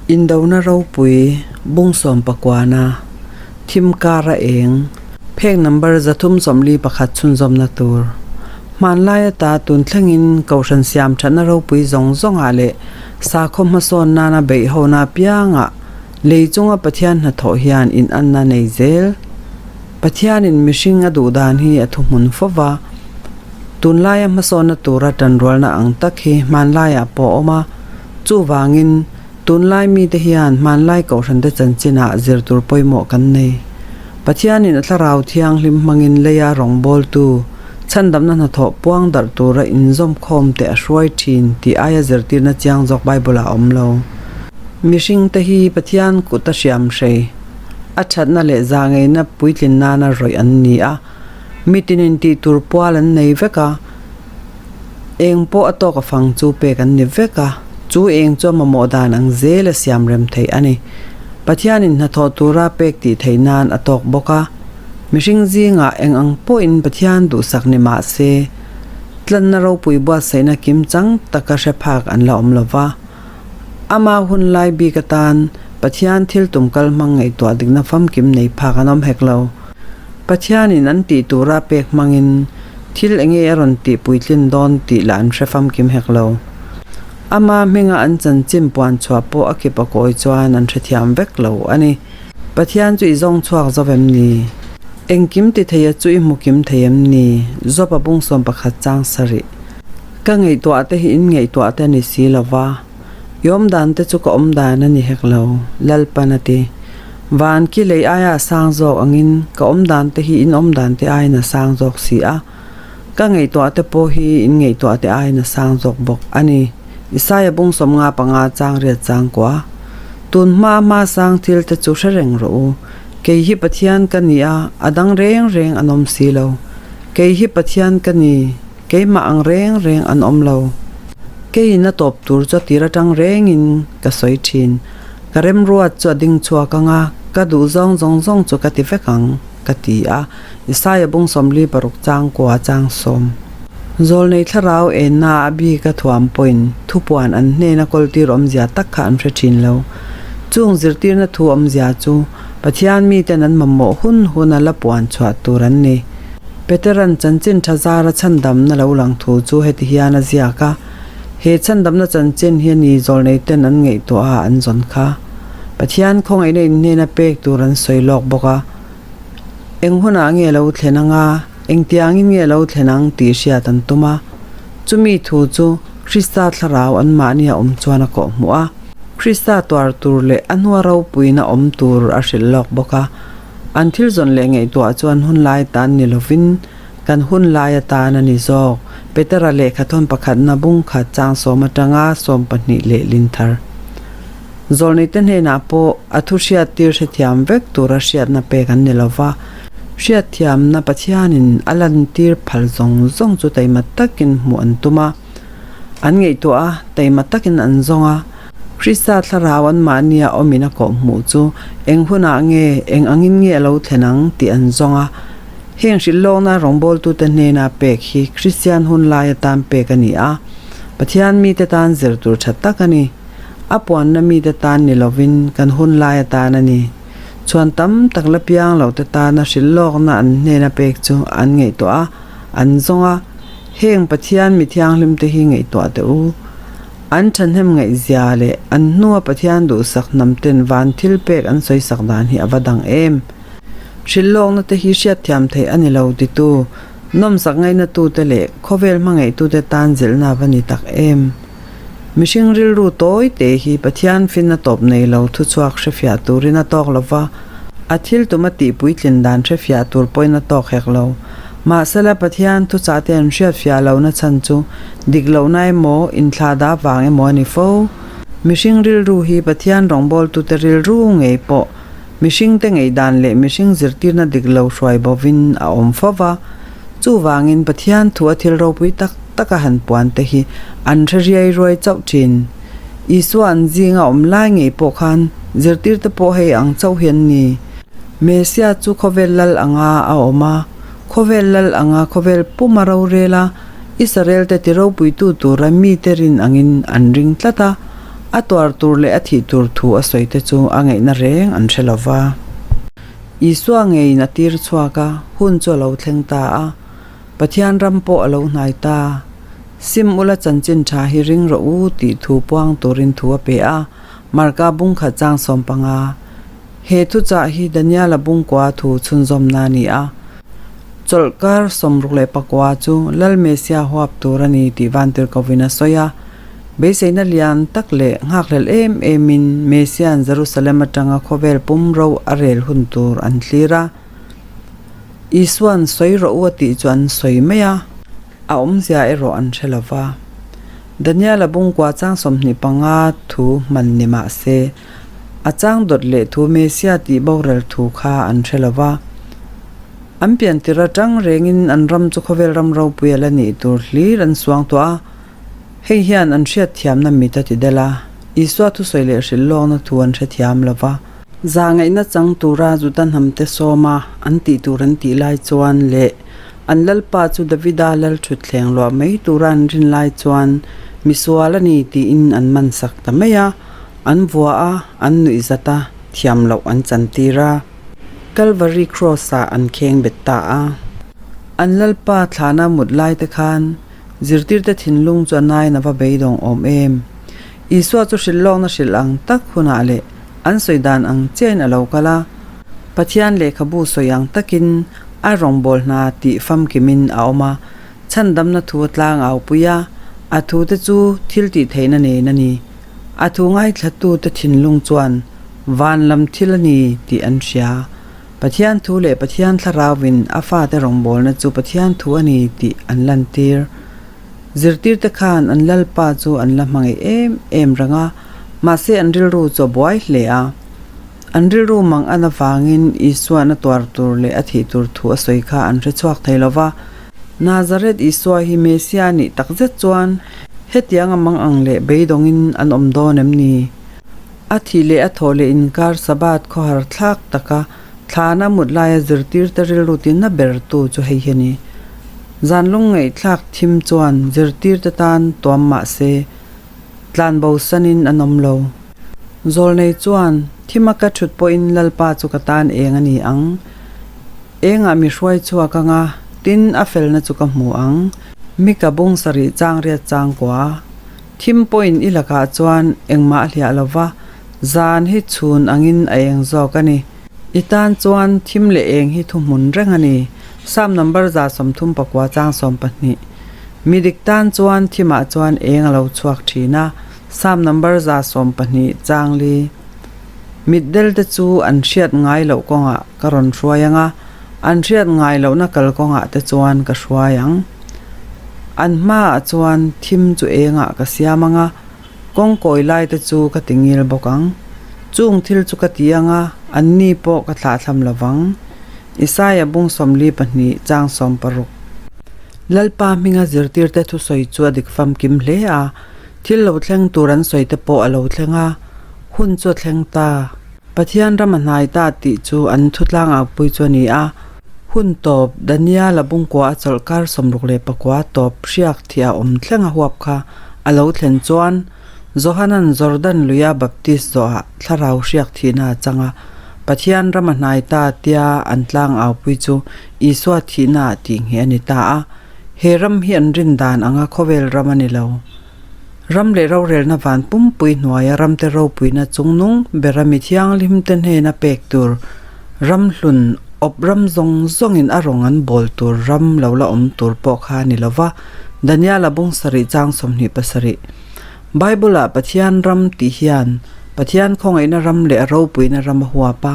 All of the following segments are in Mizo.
Indona ropui bung sawmpakuana thim kara eng phek number 341 chhunzawmna tur hmanlai ata tun thlengin kohhran siam thatna ropui zawng zawngah leh sakhaw hmasawn nana beih hona apiangah lei chunga Pathian hnathawh hian inanna nei zel. Pathianin mihring a duh dan hi a thuhmun fo va, tunlaia hmasawnna tura tanrualna ang tak hi hmanlaiah pawh a awm a, chuvangin tunlai mite hian hmanlai kohhrante chanchinah zir tur pawimawh kan nei. Pathianin a thlarau thianghlim hmangin leia rawngbawltu chhandamna hnathawh puang darh tura inzawmkhawm te a hruai thin tih aia zirtirna chiang zawk Bible-ah a awm lo. Mihringte hi Pathian kut a hriam hrei. A thatna leh zahngeina puitlin nana rawih an ni a, mitinin tih tur pual an nei vek a, eng pawh a tawk a fang chu pek an ni vek a, chu eng chu a mamawh dan ang zel a siam rem theih a ni. Pathianin hnathawh tura pek tih theih nan a tawk bawk a, mihring zingah eng ang pawhin Pathian duhsak ni mah se, tlanna ropui buatsaihna kimchang taka hre phak an la awm lo va. Ama hun lai bik atan Pathian thil tum kal hmang ngaihtuah dikna famkim nei phak an awm hek lo. Pathianin an tih tura pek hmangin thil enge a rawn tih puitlin dawn tih lah an hre famkim hek lo. Ama hminga an chanchin puan chhuah pawh a kip a kawi chuan an hrethiam vek lo a ni. Pathian chu i zawng chhuak zo em ni? Engkim ti theia chu i hmu kim thei em ni? Zawpa bung 11 chang sarih. Ka ngaihtuah te hi in ngaihtuah te a ni si lo va, i awm dan te chu ka awm dan a ni hek lo, Lalpan a ti. Van ki lei aia a sang zawk angin ka awm dan te hi in awm dan te aiin a sang zawk si a, ka ngaihtuah te pawh hi in ngaihtuah te aiin a sang zawk bawk a ni. Isaia bung 55 chang riat chang kua. Tun hma hma sang thil te chu hre reng rawh u. Kei hi Pathian ka ni a, a dang reng reng an awm si lo. Kei hi Pathian ka ni. Keimah ang reng reng an awm lo. Keiin a tawp tur chu a tir atang rengin ka sawi thin. Ka remruat chu a ding chhuak ang a, ka duh zawng zawng zawng chu ka ti vek ang, ka ti a. Isaia bung 46 chang kua chang sawm. Zawlnei thlarau enna a bik a thuam pawhin thupuan an hnena kawltir awmzia tak kha an hre thin lo. Chung zirtirna thu awmzia chu Pathian miten an mamawh hun huna la puan chhuah tur an ni. Peteran chanchin tha zara chhandamna lo lang thu chu heti hian a ziak a, He chhandamna chanchin hi a ni zawlneiten an ngaihtuah a an zawn kha. Pathian khawngaihna inhnena pek tur an sawi lawk bawk a. Eng hunah nge lo thlen anga, engtiangin nge lo thlen ang tih hriat an tum a. Chumi thu chu Krista thlarau anmahni a awm chuan a kawhhmuh a. Krista tuar tur leh a hnua ropuina awm tur a hrilh lawk bawk a. An thil zawn leh ngaihtuah chu an hun lai atan ni lovin kan hun lai atan a ni zawk. Petera lehkhathawn pakhatna bung khat chang sawm atanga 12 leh lin thar. Zawlneite hnenah pawh a thu hriattir hrethiam vek tura hriatna pek an ni lova, hriatthiamna Pathianin a lantir phal zawng zawng chu taima takin hmuh an tum a. An ngaihtuah a, taima takin an zawng a. Krista thlarau anmahnia awmin a kawh hmuh chu eng hunah nge, eng angin nge a lo thlen ang tih an zawng a. Heng hrilhlawkna rawngbawltute hnena pek hi Kristian hun lai atan pek a ni a, Pathian mite tan zir tur tha tak a ni. A puanna mite tan ni lovin kan hun lai atan a ni. Chhuan tam tak la piang lote tana hrilhlawkna an hnena pek chu an ngaihtuah a, an zawng a. Heng Pathian mi thianghlimte hi ngaihtuah teh u. An thahnem ngaihzia leh an hnua Pathian duhsak hnam ten van thil pek an sawisak dan hi a va dang em. Hrilhlawkna te hi hriatthiam theih a ni lo titu, nawmsak ngaihnatute leh khawvel hmangaihtute tan zilhna a va ni tak em. Mihring rilru tawi te hi Pathian finna tawp nei lo thuchhuak hrefiah turin a tawk lo va, a thil tum a tih puitlin dan hrefiah tur pawhin a tawk hek lo. Mahsela Pathian thuchah te an hriatfiah lohna chhan chu dik lohna emaw, inthlahdah vang emaw a ni fo. Mihring rilru hi Pathian rawngbawltute rilru ngei pawh mihringte ngaihdan leh mihring zirtirna dik lo hruai bovin a awm fo va. Chuvangin Pathian thu a thil ropui tak taka han puan te hi an hre riai ruai chauh thin. Isua an zinga awm lai ngei pawh khan zirtirte pawh hei ang chauh hi an ni. Mesia chu khawvel lal anga a awm a, khawvel lal anga khawvel pum a rorel a, Israel te ti ropuitu tura mite rin angin an ring tlat a. A tuar tur leh a thih tur thu a sawi te chu a ngaihna reng an hre lo va. Isua ngeiin a tir chhuak a, hun chu a lo thleng ta a. Pathian ram pawh a lo hnai ta. Sim ula chanchin tha hi ring rawh u tih thu puang turin thu a pe a, Marka bungkhat chang 15. He thuchah hi Daniela bungkua thu chhunzawmna a ni a. Chawlhkar 64 chu Lal Mesia huap tur a ni tih Vantirhkovin a sawi a. Beiseina lian tak leh nghakhlelh em emin Mesia'n Jerusalem atanga khawvel pum ro a rel hun tur an thlir a. Isua'n sawi rawh u a tih chu an sawi mai a, a awmzia erawh an hre lo va. Daniela bungkua chang 25 thu hman ni mah se, a chang dawt leh thu Mesia tih boral thu kha an hre lo va. An pian tir atang rengin an ram chu khawvel ram ropui a la nih tur hlir an suang tawh a. Hei hian an hriatthiamna mit a ti del a, Isua thusawi leh hrilh lawkna thu an hrethiam lo va. Zahngaihna chang tura Juda hnamte sawma an tih tur an tih lai chuan leh an Lalpa chu Davida lal thutthleng luah mai tura an rin lai chuan misual a ni tiin an mansak ta mai a, an vua a, an nuihzat a, thiam loh an chantir a. Kalvari Cross-ah an kheng bet ta a. An Lalpa thlana mut lai te khan Zirtirte thinlung chu a nain a va beidawng awm em? Isua chu hrilh lawkna hrilh ang tak hunah leh an sawi dan ang chiahin a lo kal a. Pathian lehkhabu sawi ang takin a rawngbâwl hna tih famkimin a awm a, chhandamna thu a tlang au pui a, a thute chu thil tih theihna nen a ni. A thu ngaithlatute thinlung chuan van lam thil a ni tih an hria. Pathian thu leh Pathian thlarauin a fate rawngbawlna chu Pathian thu a ni tih an lantir. Zirtirte khan an Lalpa chu an la hmangaih em em reng a, mahse an rilru chu a buai hle a. An rilru mang an avangin Isua'n a tuar tur leh a thih tur thu a sawi kha an hre chhuak thei lo va. Nazareth Isua hi Messiah a nih takzet chuan hetiang a mang ang leh beidawngin an awm dawn em ni? A thih leh a thawh leh inkar Sabbath khawhar thlak taka thlana mut laia zirtirte rilru tinna bertu chu hei hi a ni. Zan lungngaihthlak thim chuan zirtirte tan tuam mah se, tlan bosanin an awm lo. Zawlnei chuan, Thima ka thut pawhin Lalpa chu ka tan eng a ni ang. Engah mi hruai chhuak anga, tin a felna chu ka hmu ang. Mika bung sarih chang riat chang kua. Thim pawhin i lakah chuan engmah a hliah lo va, zan hi chhun angin a eng zawk a ni. I tan chuan thim leh eng hi thuhmun reng a ni. Psalm number 139 chang 12. Mi dik tan chuan thimah chuan eng a lo chhuak thin a, Psalm number 112 chang li. Mitdel te chu an hriat ngai loh kawngah ka rawn hruai ang a, an hriat ngai lohna kalkawngah te chuan ka hruai ang. An hmaah chuan thim chu engah ka siam ang a, kawng kawi lai te chu ka ti ngil bawk ang. Chung thil chu ka ti ang a, anni pawh ka thlahthlam lo vang. Isaia bung 42 chang 60. Lalpa hminga zirtirte thusawi chu a dik famkim hle a, thil lo thleng tur an sawi te pawh a lo thleng a, hun chu a thleng ta. Pathian ram a hnai ta tih chu an thutlang aupui chu a ni a. Hun tawp, Daniel-a bungkua a chawlhkar 69 tawp hriak thih a awm thleng a huap kha a lo thlen chuan Johanan Jordan luia Baptist zawhah thlarau hriak thihna a chang a, Pathian ram a hnai ta tia an tlang aupui chu Isua thihna ah tih ngheh a ni ta a. He ram hi an rin dan anga khawvel ram a ni lo. Ram leh rorelna van pumpui hnuaia ramte ropuina chungnung bera mi thianghlimte hnena pek tur ram hlun awp ram zawng zawngin a rawng an bawl tur ram lo la awm tur pawh kha a ni lo va, Daniela bung sarih chang 27. Bible-ah Pathian ram tih hian Pathian khawngaihna ram leh a ropuina ram a huap a.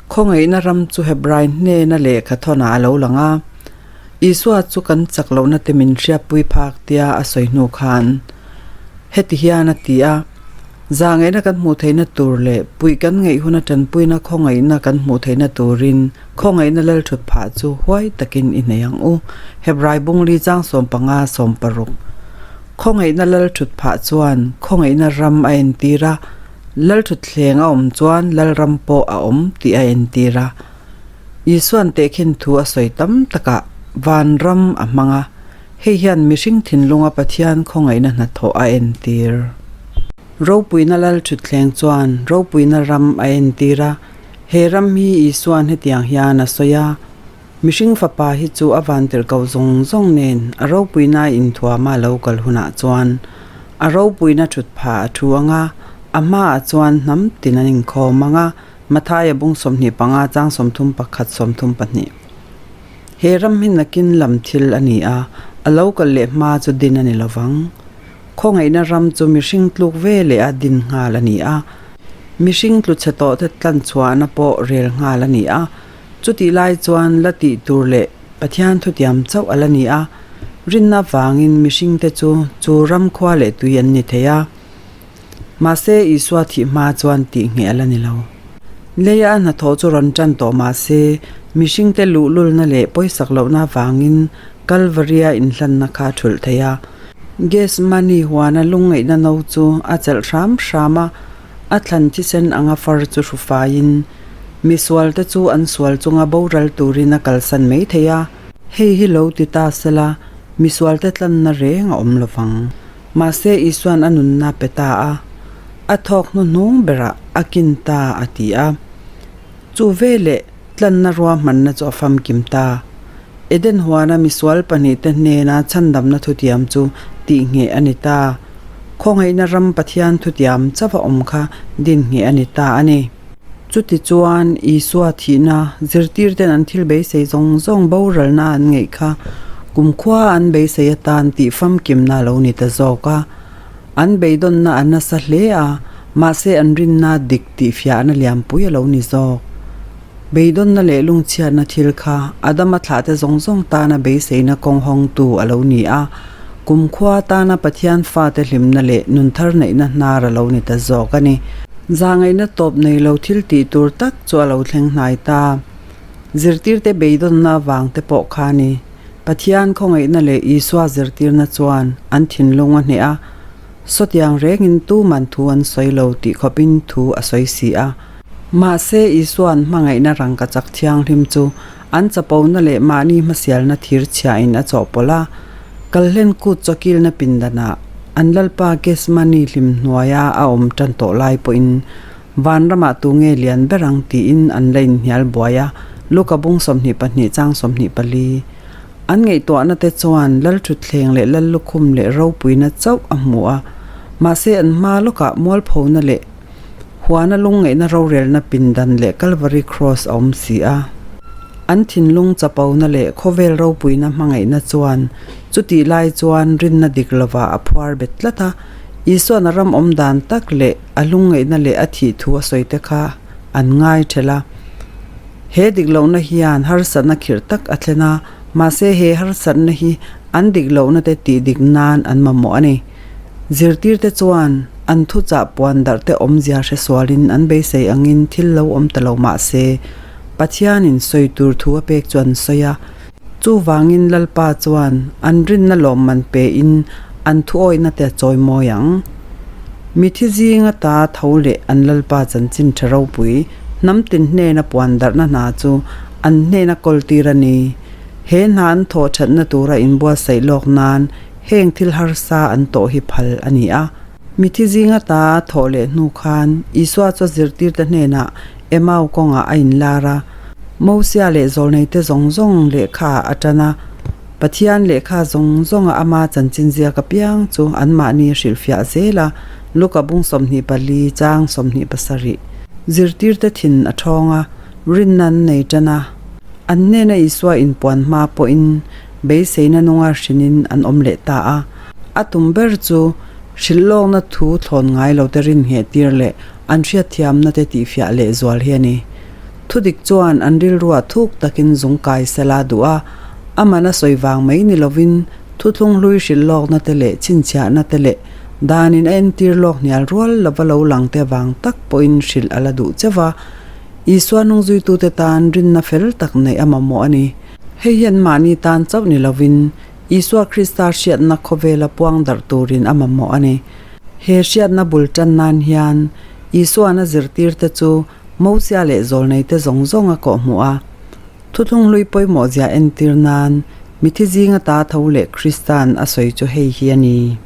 Khawngaihna ram chu Hebrai hnena lehkha thawnah a lo lang a. Isua chu kan chak lohna te min hriatpui phak tia a sawi hnu khan heti hian a ti a, Zahngaihna kan hmuh theihna tur leh puih kan ngaih huna tanpuina khawngaihna kan hmuh theihna turin khawngaihna lal thut phah chu huai takin i nei ang u. Hebrai bungli chang 15 16. Khawngaihna lal thut phah chuan khawngaihna ram a entir a, lal thutthleng a awm chuan lal ram pawh a awm tih a entir a. Isua'n tehkhin thu a sawi tam takah vanram a hmang a, hei hian mihring thinlunga Pathian khawngaihna hnathawh a entir. Ropuina lalṭhutthleng chuan ropuina ram a entir a, he ram hi Isua'n hetiang hian a sawi a, Mihring fapa hi chu a vantirhkoh zawng zawng nen a ropuina inthuama a lo kal hunah chuan a ropuina ṭhutpha a thu ang a, a hmaah chuan hnam tin an inkhawm ang a, Mathaia bung 25 chang 31 32. He ram hi nakin lam thil a ni a, a lo kal leh hma chu din a ni lo vang. Khawngaihna ram chu mihring tluk ve leh a din nghal a ni a, mihring tlu chhe tawh te tlan chhuahna pawh rel nghal a ni a, chutih lai chuan la tih tur leh Pathian thutiam chauh a la ni a, rinna vangin mihring te chu chu ram khua leh tui an ni thei a. Mahse, Isua thih hma chuan tih ngheh a la ni lo. Leia a hnathawh chu rawn tan tawh mah se, mihringte luhlulna leh pawisak lohna avangin Kalvaria inhlanna kha a thulh thei a. Gethsemane huana lungngaihna no chu a chelh hram hram a, a thlan thisen anga far chu hru faiin, mi sualte chu an sual chunga boral turin a kalsan mai thei a. Hei hi lo ti ta sela, mi sualte tlanna reng a awm lovang. Mahse Isua'n a nunna pe ta a, a thawk hnuhnung berah a kin ta a ti a. Chu veleh tlanna ruahmanna chu a famkim ta. Eden huana misual pahnihte hnena chhandamna thutiam chu tihngheh a ni ta. Khawngaihna ram Pathian thutiam chauh a awm kha dinhngheh a ni ta a ni. Chutichuan Isua thihna zirtirten an thil beisei zawng zawng boralna an ngeih kha kumkhua an beisei atan tih famkimna a lo ni ta zawk a. An beidawnna a nasa hle a, mahse an rinna dik tih fiahna lianpui a lo ni zawk. Beidawnna leh lungchhiatna thil kha Adama thlahte zawng zawng tana beiseina kawng hawngtu a lo ni a, kumkhua tana Pathian fate hlimna leh nunthar neihna hnar a lo ni ta zawk a ni. Zahngaihna tawp nei lo thil tih tur tak chu a lo thleng hnai ta. Zirtirte beidawnna avang te pawh kha a ni. Pathian khawngaihna leh Isua zirtirna chuan an thinlung a hneh a, sawtiang rengin tuman thu an sawi lo tih khawpin thu a sawi si a. Mahse, Isua'n hmangaihna rangkachak thianghlim chu an chapona leh mahni hmasialna thir chhiahin a chawhpawlh a. Kalhlen kut chawkilna pindanah an Lalpa Gethsemane hlim hnuaia a awm tan tawh lai pawhin vanramah tu nge lian ber ang tiin an la inhnial buai a, Luka bung 22 chang 24. An ngaihtuahna te chuan Lalthutthleng leh Lallukhum leh ropuina chauh a hmu a, mahse an hma lawkah mualphona leh Huana lungngaihna rorelna pindan leh Kalvari Cross a awm si a. An thinlung chapona leh khawvel ropuina hmangaihna chuan chutih lai chuan rinna dik lovah a phuar bet tlat a. Isua'n a ram awm dan tak leh a lungngaihna leh a thih thu a sawi te kha an ngai ṭhelh a. He dik lohna hian harsatna khirh tak a thlen a, mahse he harsatna hi an dik lohna te tih dik nan an mamawh a ni. Zirtirte chuan an thuchah puan darhte awmzia hre sualin an beisei angin thil lo awm ta lo mah se, Pathianin sawi tur thu a pek chu an sawi a. Chuvangin Lalpa chuan an rinna lawmman pein an thuawihna te a chawi mawi ang. Mithi zinga ta tho leh an Lalpa chanchin tha ropui hnam tin hnena puan darhna hna chu an hnena kawltir a ni. He hna an thawh thatna tura inbuatsaih lawk nan Heng thil harsa an tawh hi phal a ni a. Mithi zinga ta thawh leh hnu khan Isua chu a zirtirte hnenah Emau kawngah a inlar a. Mosia leh zawlneite zawng zawng lehkha a tan a. Pathian lehkha zawng zawnga ama chanchin ziak apiang chu anmahni a hrilhfiah zel a, Luka bung 24 chang 27. Zirtirte thin a thawng a, rinna an nei tan a. An hnena Isua inpuan hma pawhin Beiseina nunga hrinin an awm leh ta a. A tum ber chu hrilhlawkna thu thlawn ngai lote rinngeh tir leh an hriatthiamna te tihfiah leh zual hi a ni. Thudik chuan an rilruah thuk takin zung kai sela duh a, a man a sawi vang mai ni lovin thuthlung hlui hrilhlawkna te leh chhinchhiahna te leh danin a entir lawk hnial rual lova lo lang te vang tak pawhin hrilh a la duh cheuh va. Isua hnungzuitute tan rinna fel tak neih a mamawh a ni. Hei hian mahni tan chauh ni lovin Isua Krista hriatna khawvela puang darh turin a mamawh a ni. He hriatna bul tan nan hian Isua'n a zirtirte chu Mosia leh zawlneite zawng zawng a kawhhmuh a. Thuthlung hlui pawimawhzia entir nan mithi zinga ta tho leh Krista'n a sawi chu hei hi a ni.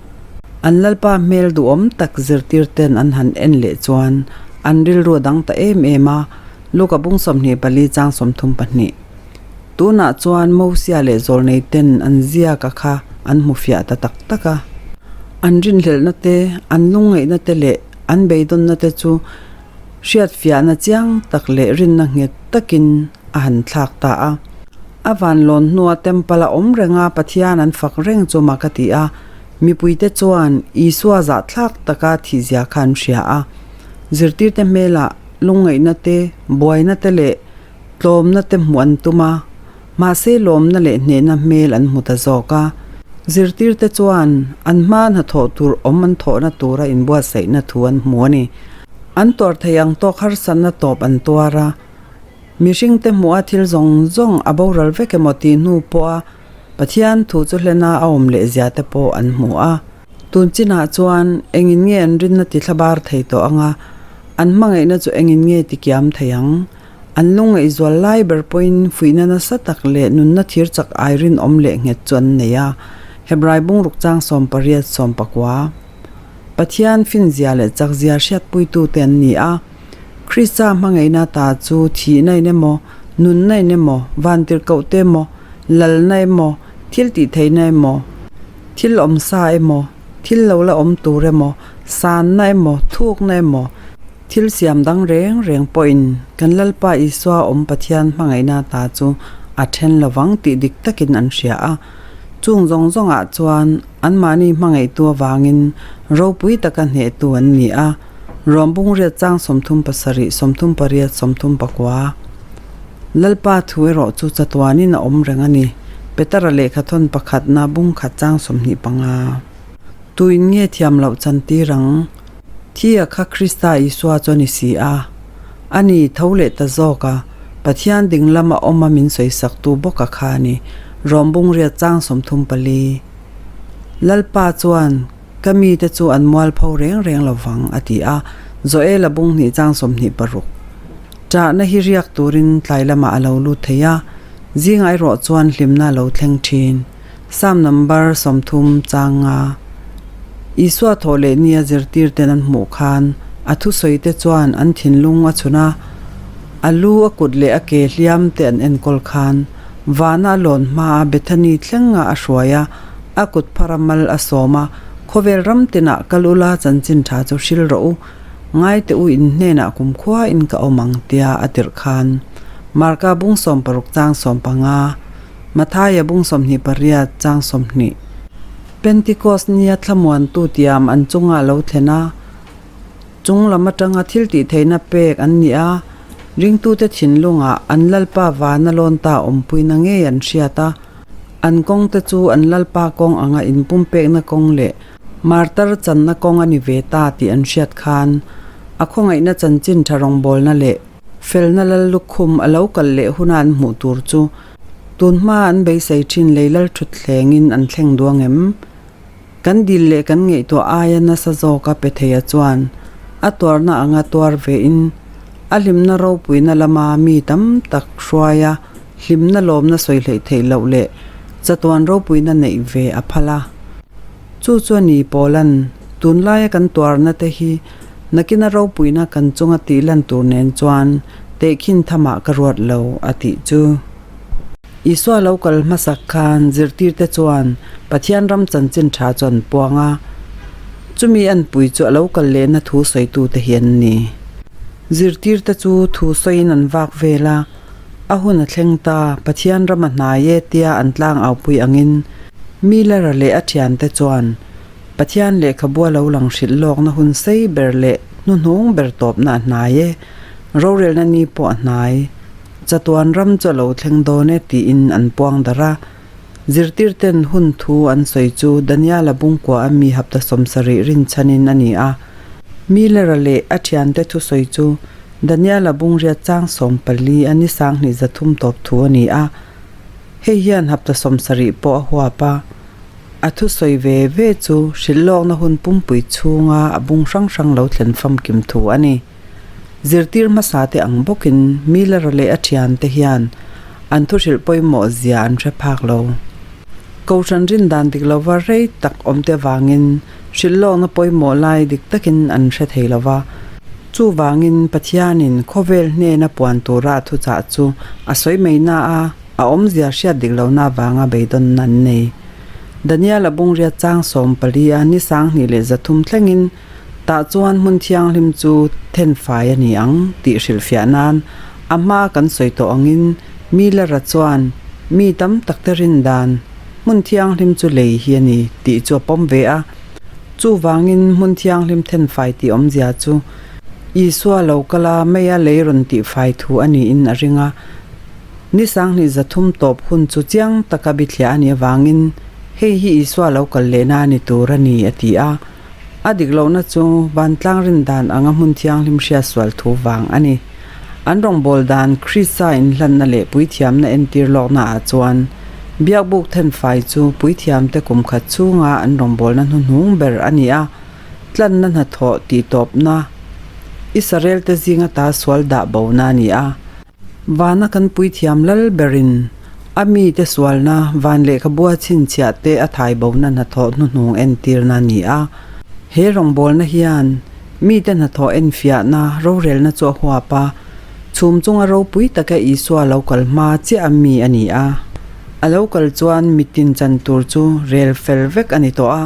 An Lalpa hmel duhawm tak zirtir ten an han en leh chuan an rilru a dang ta em em a, Luka bung 24 chang 32. Tunah chuan Mosia leh Zawlnei ten an ziaka kha an hmu fiah ta tak tak a. An rinhlelhna te, an lungngaihna te leh an beidawnna te chu hriatfiahna chiang tak leh rinna nghet takin a han thlak ta a. A vanlawn hnua temple a awm reng a, Pathian an fak reng chu mak a ti a. Mipuite chuan Isua zahthlak taka thihzia kha an hria a. Zirtirte hmelah lungngaihna te, buaina te leh tlawmna te hmuh an tum a, mahse lawmna leh hnehna hmel an hmu ta zawk a. Zirtirte chuan an hma hnathawh tur awm an thawhna tura inbuatsaihna thu an hmu a ni. An tuar thei ang tawk harsatna tawp an tuar a, mihringte hmuha thil zawng zawng a boral vek emaw tih hnu pawha Pathian thu chu hlena a awm leh zia te pawh an hmu a. Tun chinah chuan engin nge an rinna ti thlabar thei tawh ang a, an hmangaihna chu engin nge ti kiam thei ang? An lungngaihzual lai ber pawhin fuihna nasa tak leh nunna thir chak ai rinawm leh nghet chu an nei a, Hebrai bungruk chang 18 19. Pathian finzia leh chakzia hriatpuitute an ni a, Krista hmangaihna ta chu thihna in emaw, nunna in emaw, vantirhkohte emaw, lalna emaw, thil tihtheihna emaw, thil awmsa emaw, thil lo la awm tur emaw, sanna emaw, thukna emaw, thil siam dang reng reng pawhin kan Lalpa Isua awm Pathian hmangaihna ta chu a then lovang tih dik takin an hria a. Chung zawng zawngah chuan anmahni hmangaihtu avangin ropui taka hnehtu an ni a, Rom bungriat chang 37, 38, 39. Lalpa thu erawh chu chatuanin a awm reng a ni, Petera lehkhathawn pakhatna bungkhat chang 25. Tuin nge thiam loh chantir ang? Thi a kha Krista Isua chu a ni si a. A ni, tho leh ta zawk a, Pathian ding lama awm a min sawisaktu bawk a kha a ni, Rom bungriat chang 34. Lalpa chuan, Ka mite chu an mualpho reng reng lo vang, a ti a, Joela bung hnih chang 26. Ṭahna hi riak turin tlai lamah a lo lut thei a, zingah erawh chuan hlimna a lo thleng ṭhin. Psalm number 30 chang nga. Isua thawh leh nia zirtirten an hmuh khan a thusawi te chuan an thinlung a chhun a, a lu a kut leh a ke hliam te an enkawl khan vana a lawn hmaa Bethany thlenga a hruai a, a kut phara mal a sawm a, Khawvel ram tinah kal ula chanchin tha chu hril rawh u, Ngaite u in hnenah kumkhua in ka awm ang tia a tirh khan Marka bung 60 chang 15, Mathaia bung 28 chang 20. Pentikos nia thlamuantu tiam an chunga lo thlen a, chung lam atanga thil tih theihna pek an ni a, ringtute thinlungah an Lalpa vana lawn ta awmpuina ngei an hriat a, an kawngte chu an Lalpa kawng anga inpumpekna kawng leh Martar channa kawng a ni ve ta tih an hriat khan a khawngaihna chanchin tha rawngbawlna leh felna lal lukhum a lo kal leh huna an hmuh tur chu tun hma an beisei thin lei lal thut thlengin an thleng duang em? Kan dil leh kan ngaihtuah aia nasa zawka pe theia chuan a tuarna anga tuar vein a hlimna ropuina lama mi tam tak hruaia hlimna lawmna sawi hleih theih loh leh chatuan ropuina neih ve a phal a. Chu chu a ni Paula'n tunlaia kan tuarna te hi nakina ropuina kan chunga tih lan tur nen chuan tehkhin thamah ka ruat lo a tih chu. Isua lo kal hmasak khan zirtirte chuan Pathian ram chanchin tha chu an puang a, chumi an pui chu a lo kal lehna thu sawitute hi an ni. Zirtirte chu thu sawiin an vak vel a, A hun a thleng ta, Pathian ram a hnai e tia an tlang aupui angin Miller-a leh a thiante chuan Pathian lehkhabua lo lang hrilh lawkna hun sei ber leh hnuhnung ber tawpna a hnai e, rorelna ni pawh a hnai, chatuan ram chu a lo thleng dawn e tiin an puang darh a. Zirtirten hun thu an sawi chu Daniel-a bungkua a mi hapta 70 rinchhanin a ni a. Miller-a leh a thiante thusawi chu Daniel-a bungriat chang 14 a ni 2300 tawp thu a ni a, hei hian hapta 70 pawh a huap a. A thusawi ve ve chu hrilh lawkna hun pumpui chhunga a bung hrang hrang lo thlen famkim thu a ni. Zirtir hmasa te ang bawkin Miller-a leh a thiante hian an thuhrilh pawimawh zia an hre phak lo. Kohhran rin dan dik lova rei tak awm te vangin. Hrilhlawkna pawimawh lai dik takin an hre thei lo va. Chuvangin Pathianin khawvel hnena puan tura a thuchah chu a sawi mai na a, a awmzia hriat dik lohna avanga beidawnna an nei. Daniel-a bungriat chang 14 a ni 23 thlengin tah chuan hmun thianghlim chu thenfai a ni ang tih hrilhfiah nan a hma kan sawi tawh angin Miller-a chuan mi tam takte rin dan hmun thianghlim chu lei hi a ni tih chu a pawm ve a. Chuvangin hmun thianghlim thenfai tih awmzia chu Isua lo kal a meia lei rawn tihfai thu a niin a ring a. Ni 23 tawp hun chu chiang taka bithliah a nih avangin hei hi Isua lo kal lehna a ni tur a ni a ti a. A dik lohna chu vantlang rin dan anga hmun thianghlim hriat sual thu vang a ni. An rawngbâwl dan Krista inhlanna leh puithiamna entir lawkna ah chuan Biakbuk thenfai chu puithiamte kum khat chhunga an rawngbâwlna hnuhnung ber a ni a, tlanna hnathawh tihtawpna Israelte zinga ta sual dah bona a ni a. Vana kan puithiam lal berin a mite sualna van lehkhabua chhinchhiah te a thai bona hnathawh hnuhnung entirna a ni a. He rawngbawlna hian mite hnathawh enfiahna rorelna chu a huap a, chhum chunga ropui taka Isua lo kal hma chiah a mi a ni a. A lo kal chuan mitin chan tur chu rel fel vek a ni tawh a.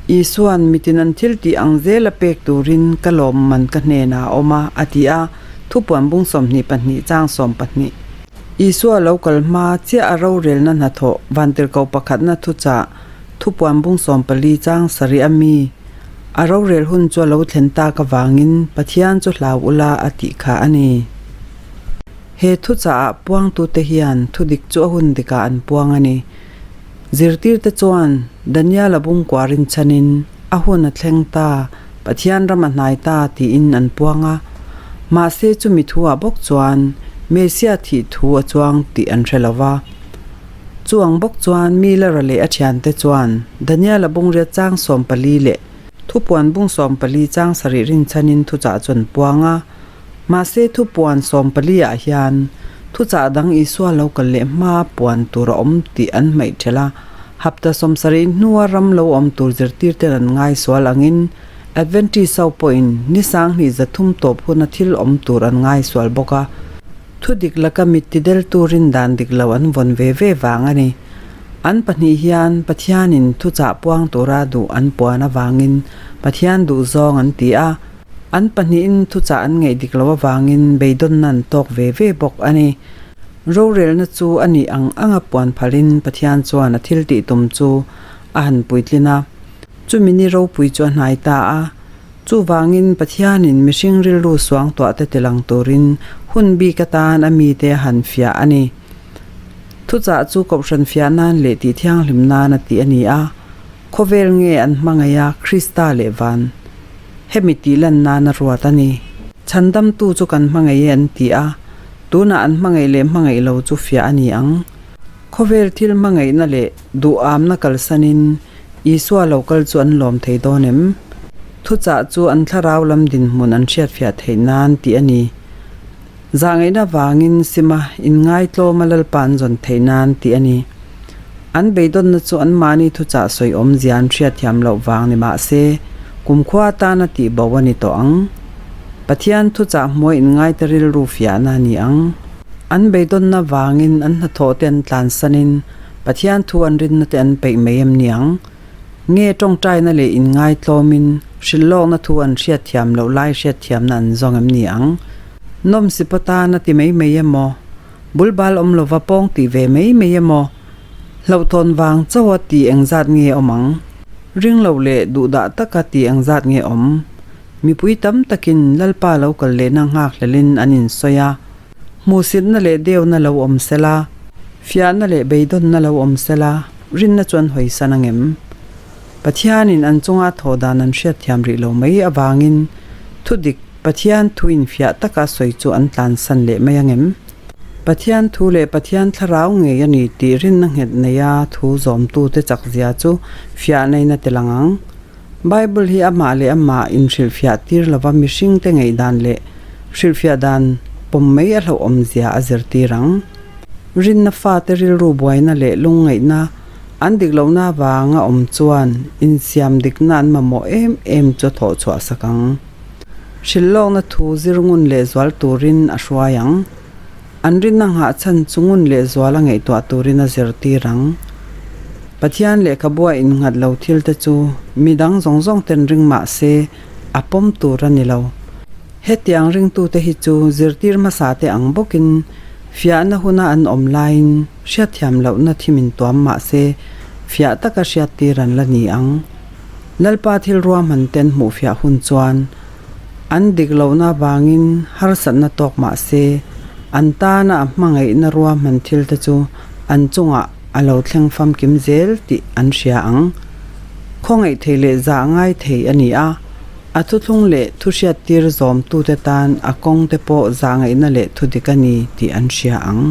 Isua'n mitin an thil tih ang zela pek turin ka lawmman ka hnenah a awm a, a ti a, Thupuan bung 22 chang 12. Isua lo kal hma chiah a rorelna hnathawh vantirhkoh pakhatna thuchah Thupuan bung 14 chang 7 a mi a rorel hun chu a lo thlen tak avangin Pathian chu hlau ula a tih kha a ni. He thuchah ah puangtute hian thudik chu a hun dikah an puang a ni. Zirtirte chuan Daniel-a bungkua rinchhanin a hun a thleng ta, Pathian ram a hnai ta tiin an puang a. Mahse chumi thuah bawk chuan Messiah thih thu a chuang tih an hre lo va. Chuang bawk chuan Miller-a leh a thiante chuan Daniel-a bungriat chang 14 leh thupuan bung 14 chang 7 rinchhanin thuchah chu an puang a. Mahse thupuan 14 ah hian thuchah dang Isua lo kal leh hma puan tur a awm tih an hmaih ṭhelh a, hapta 70 hnua ram lo awm tur zirtirten an ngai sual angin Adventist ho pawhin ni 23 tawp huna thil awm tur an ngai sual bawk a, thudik laka mit tideltu rindan dik lo an vawn ve ve vang a ni. An pahnih hian Pathianin thuchah puang tura duh an puan avangin Pathian duhzawng an ti a. An pahnihin thuchah an ngaih dik loh avangin beidawnna an tawk ve ve bawk a ni. Rorelna chu a nih ang anga puan phalin Pathian chuan a thil tih tum chu a han puitlin a. Chumi ni ropui chu a hnai ta a. Chuvangin Pathianin mihring rilru suangtuah te tilang turin hun bik atan a mite a han fiah a ni. Thuchah chu Kohhran fiah nan leh tih thianghlim nan a tih a ni a. Khawvel nge an hmangaih a Krista leh van? Hemi tih lan nan a ruat a ni. Chhandamtu chu kan hmangaih e an ti a, tunah an hmangaih leh hmangaih lo chu fiah a ni ang. Khawvel thil hmangaihna leh duhamna kalsanin Isua lo kal chu an lawm thei dawn em? Thuchah chu an thlarau lam dinhmun an hriatfiah theih nan tih a ni. Zahngaihna vangin sima inngaitlawma Lalpa an zawn theih nan tih a ni. An beidawnna chu anmahni thuchah sawi awmzia an hriatthiam loh vang ni mah se, kumkhua atana tih bo a ni tawh ang. Pathian thuchah hmuai inngaite rilru fiahna a ni ang. An beidawnna vangin an hnathawh te an tlansanin Pathian thu an rinna te an peih mai em ni ang? Nge tawngtaina leh inngaitlawmin hrilhlawkna thu an hriatthiam loh lai hriatthiamna an zawng em ni ang? Nawmsip atana ti mai mai emaw? Bulbal awm lova pawng tih ve mai mai emaw? Hlauhthawn vang chauha ti engzat nge awm ang? Ring lo leh duhdah taka ti engzat nge awm? Mipui tam takin Lalpa lo kal lehna nghakhlelin an insawi a. Hmuhsitna leh deuna lo awm sela, fiahna leh beidawnna lo awm sela, rinna chu an hawisan angem? Pathianin an chunga thawh dan an hriatthiam rih lo mai avangin thudik Pathian thu infiah taka sawi chu an tlansan leh mai angem? Pathian thu leh Pathian thlarau ngei a ni tih rinna nghet neia thu zawmtute chakzia chu fiah neina tel ang ang. Bible hi amah leh amah inhrilhfiah tir lova mihringte ngaihdan leh hrilhfiah dan pawm mai a hlauhawmzia a zirtir ang. Rinna fate rilru buaina leh lungngaihna. An dik lohna avanga awm chuan insiam dikna an mamawh em em chu a thawh chhuah sak ang. Hrilhlawkna thu zir ngun lehzual turin a hruai ang. An rinna nghah chhan chu ngun lehzual a ngaihtuah turin a zirtir ang. Pathian lehkhabua innghat lo thil te chu midang zawng zawng ten ring mah se a pawm tur a ni lo. Hetiang ringtute hi chu zirtir hmasa te ang bawkin fiahna huna an awm laiin hriatthiam lohna thim in tuam mah se fiah taka hriattir an la ni ang. Lalpa thil ruahman ten hmuhfiah hun chuan an dik lohna vangin harsatna tawk mah se an tana a hmangaihna ruahman thil te chu an chungah a lo thleng famkim zel tih an hria ang. Khawngaih thei leh zah ngai thei a ni a, a thuthlung leh thu hriattir zawmtute tan a kawng te pawh zahngaihna leh thudik a ni tih an hria ang.